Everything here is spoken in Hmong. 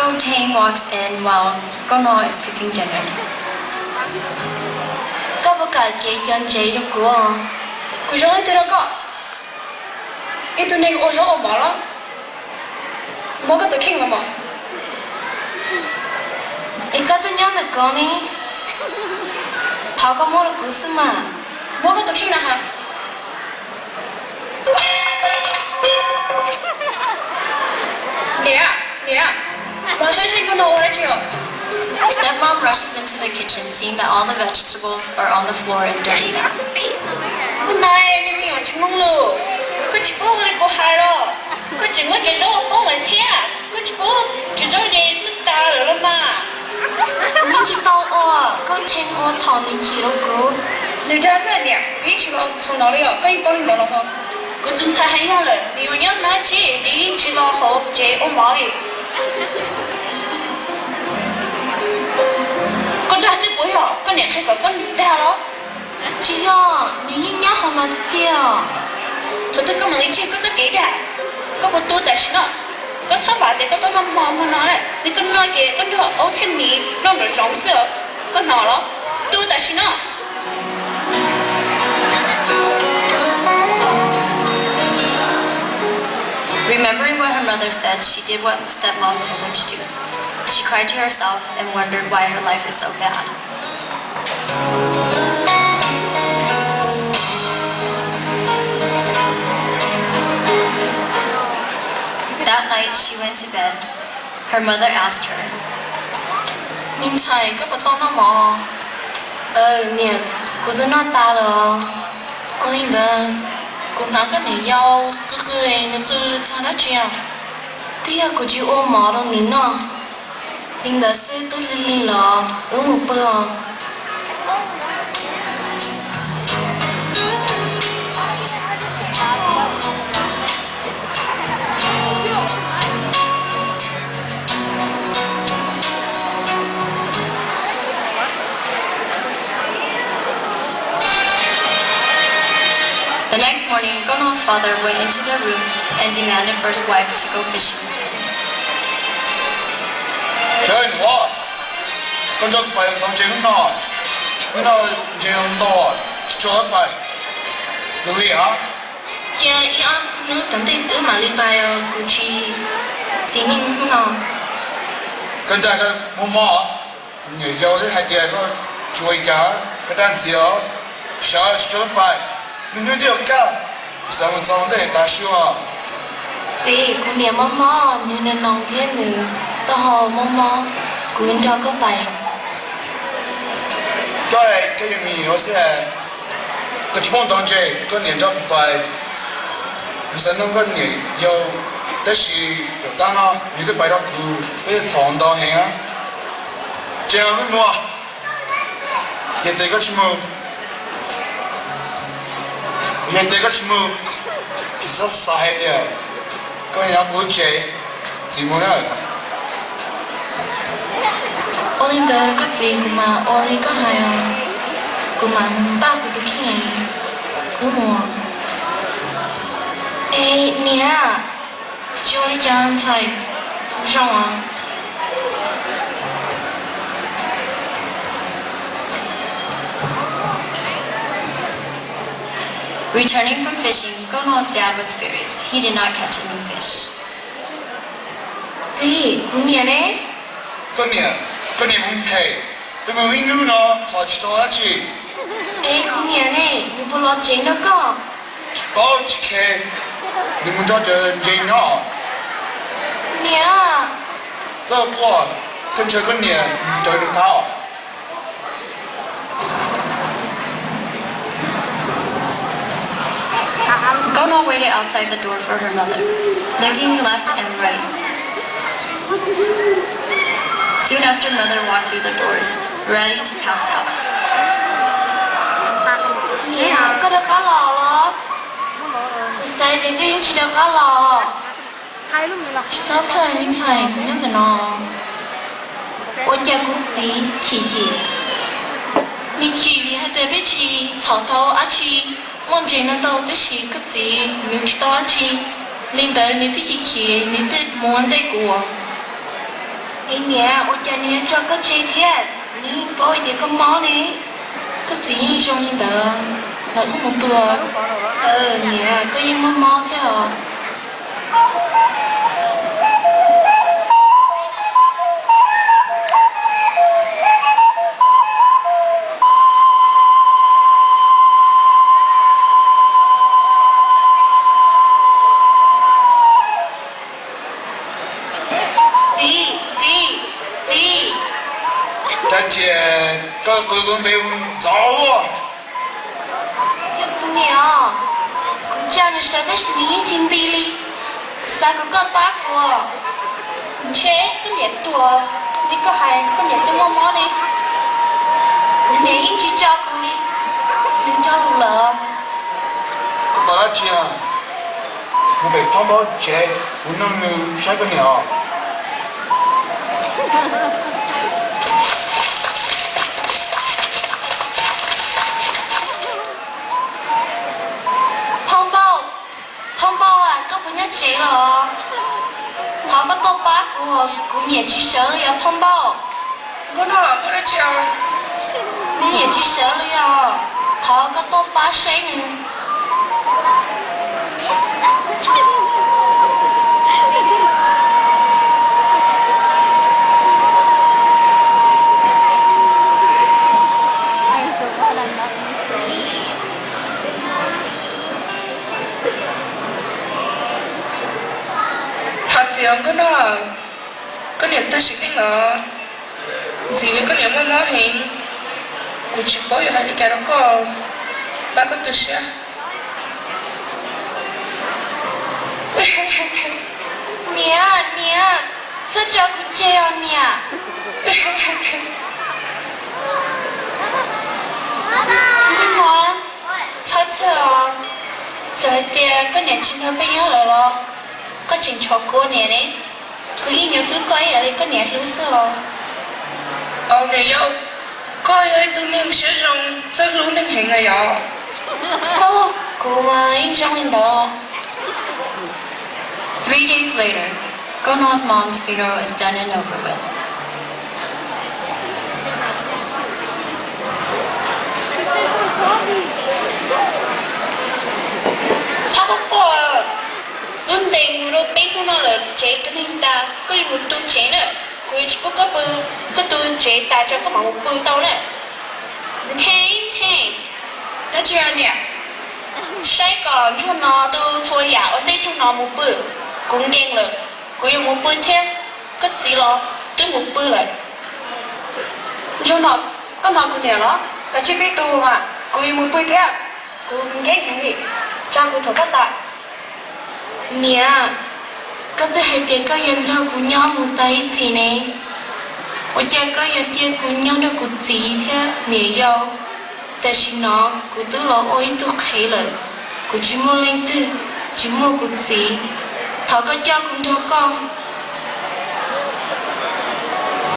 Tang walks in while Koj Noj is cooking dinner. Koj puas kam cev cov ntsev rau kuv? Kuv zoo leej twg rau koj? Ib tug neeg ua zaub ua mov los? Muab koj tus kheej los mog. Es koj tuaj nyob ntawm ko ne, thov koj muab rau kuv xwb mas. Muab koj tus kheej na has. Niam, niam, los saib seb nyuag no ua dab tsi os. Stepmom rushes into the kitchen, seeing that all the vegetables are on the floor and dirty. Koj na, niag me nyuam tsis mloog lus, koj tsis paub ua li kuv hais los? Koj tseem muab cov zaub ua poob lawm thiab, koj tsis paub cov zaub ces twb tas lawm los mas. Kuv yeej tsis tau ua, koj ntshai ua thaum nws chim rau kuv. Nws dag xwb niam, kuv yeej tsis los hauv no li os, koj yeej paub li ntawd los ho. Kuv tus ntxhais hais yog lawm, nws yuav nyob no tsis, nws yeej tsis los hauv tsev ua mov li. Koj dag xwb puas yog? Koj niam qhia kom koj dag los? Tsis yog, nws yeej nyob hauv no tiag tiag. Thaum twg koj mam li tseg koj txoj kev dag? Koj puas tu tam sim no? Koj txhob vam tias koj tuaj noj hmo hmo no, nws koj noj ces koj nrog aub thiab miv noj nraum zoov xwb, koj hnov los? Tu tam sim no. Remembering what her mother said, she did what stepmom told her to do. She cried to herself and wondered why her life is so bad. That night she went to bed. Her mother asked her, Me ntxhais, koj puas tau noj mov? Niam, kuv twb noj tas lawm. Ua li ntawd, kuv hnav koj niam yau qw qw, nws qw txog dab tsi? Twb yog kuv tsis ua mov rau nws noj, li ntawd xwb twb lig lig los wb mus pw os. The next morning, Koj Noj's father went into their room and demanded for his wife to go fishing with him. Koj nrog kuv pais ntau ntses hnub no, hnub no ntses ntau, tsis tshua pais. Tus li a? Cia ib ob hnub tom ntej wb mam li pais os, kuv tsis xis neej hnub no. Koj ntag koj muaj mob, niam yau twb hais tias koj tsis ua li cas, koj rab ntxiv os, sawv tsis tshua pais, hnub hnub twb yuav kaj, xav mus txog ntej tas su os. Txiv, kuv niam mob mob, nws noo noo thiab nws taub hau mob mob, kuv nrog koj pais. Koj, koj yog me nyuam xwb, koj tsis paub ntau ntses, koj niam nrog kuv pais. Kuv xav nug koj niam yau, tab sis tom qab no nws twb pais rau kuv, peb txhom ntau heev. Tseem peb mus. Yog tias koj tsis mus, yog tias koj tsis mus, ces txhob xav hais tias koj nyob kuv tsev, txiv mus na. Ua li ntawd koj txiv, kuv mam ua li koj hais, kuv mam npaj kuv tus kheej, wb mus. Es niam, tsis ua li cas ntxhais, zoo os. Returning from fishing, Koj Noj's dad was furious. He did not catch any fish. Txiv, kuv niam ne? Koj niam, koj niam mus phem, peb mus ib hnub no txhom tsis tau dab tsi. Es kuv niam ne, nws puas los tsev nrog koj? Tsis paub tsis khe, nws mus nrog cov ntses nyob. Niam. Koj quaj, koj ntshaw koj niam, mus raws nws qab. Koj Noj waited outside the door for her mother, looking left and right. Soon after, mother walked through the doors, ready to pass out. Niam, koj rov qab los los? Kuv xav tias koj yeej tsis rov qab los. Tsis txhob txhawj me ntxhais, kuv nyob ntawm no. Ua cas kuv txiv chim chim? Nws chim vim hais tias peb tsis txhom tau dab tsi. Muaj ntses no ntau tab sis koj txiv nws tsis tau dab tsi, li ntawd nws thiaj chim chim, nws thiaj mus ua ntej kuv. Niam, ua cas nws yuav tso koj tseg thiab? Nws yeej paub hais tias koj mob ne. Koj txiv yeej zoo li ntawd los wb mus tua. Niam, koj yeej mob mob thiab os. Txiv, txiv, txiv. Dab tsi koj qw kuv npe ntxov luaj? Yog kuv niam os, kuv tsa nws sawv tab sis nws yeej tsis nti li. Kuv xav kom koj pab kuv. Ntshe koj niam tuag li koj hais, koj niam twb muaj mob ne. Kuv niam yeej tsis tso kuv li, nws cog lus lawm. Koj pom dab tsi? Mus pem thob npaub tsev, kuv nrog nws saib koj niam os. Thob npaub, thob npaub, koj puas nyob tsev los? Thov koj tuaj pab kuv, kuv niam tsis sawv li os thob npaub. Nkauj Nog, muaj dab tsi os? Kuv niam tsis sawv li os, thov koj tuaj pab saib nws. Thov txim os Nkauj Nog, koj niam tag sim neej los ntxim li koj niam muaj mob heev. Kuv tsis paub yuav hais li cas rau koj, pab koj tu siab. Niam, niam, txhob tso kuv tseg os niam. Nkauj Nog, txhob txhawj os. Txawm hais tias koj niam tsis nrog peb nyob lawm los koj tseem ntshaw kuv niam ne. Kuv yeej yuav hlub koj ib yam li koj niam hlub xwb os. Niam yau, koj yog ib tug neeg siab zoo, txawj hlub neeg heev na yom. Kuv mas yeej zoo li ntawd. Three days later, Nkauj Nog's mom's funeral is done and over with. Txhob quaj quaj, wb ntes mus rau peb hnub no lawm tsev tu neeg tas koj yuav mus tu tsev na. Kuv yuav tsis pub koj pw, koj tu tsev tas tso koj mam mus pw tau na. Nthe nthe. Dab tsi niam? Saib kom Ntsuag Nog tu txhua yam ua ntej Ntsuag Nog mus pw. Kuv nkees lawm, kuv yuav mus pw thiab. Koj txiv los twb mus pw lawm. Ntsuag Nog, koj hnov kuv niam los? Koj tsis pib tu mas kuv yuav mus pw thiab. Kuv nkees heev li, tso kuv thov koj tawm. Niam, koj twb hais tias koj yuav nrog kuv nyob mus tau ib txhis ne. Ua cas koj yuav cia kuv nyob nrog kuv txiv thiab niam yau? Tam sim no kuv twb los ua ib tug qhev lawm, kuv tsis muaj leej twg, tsis muaj kuv txiv. Thov koj coj kuv nrog koj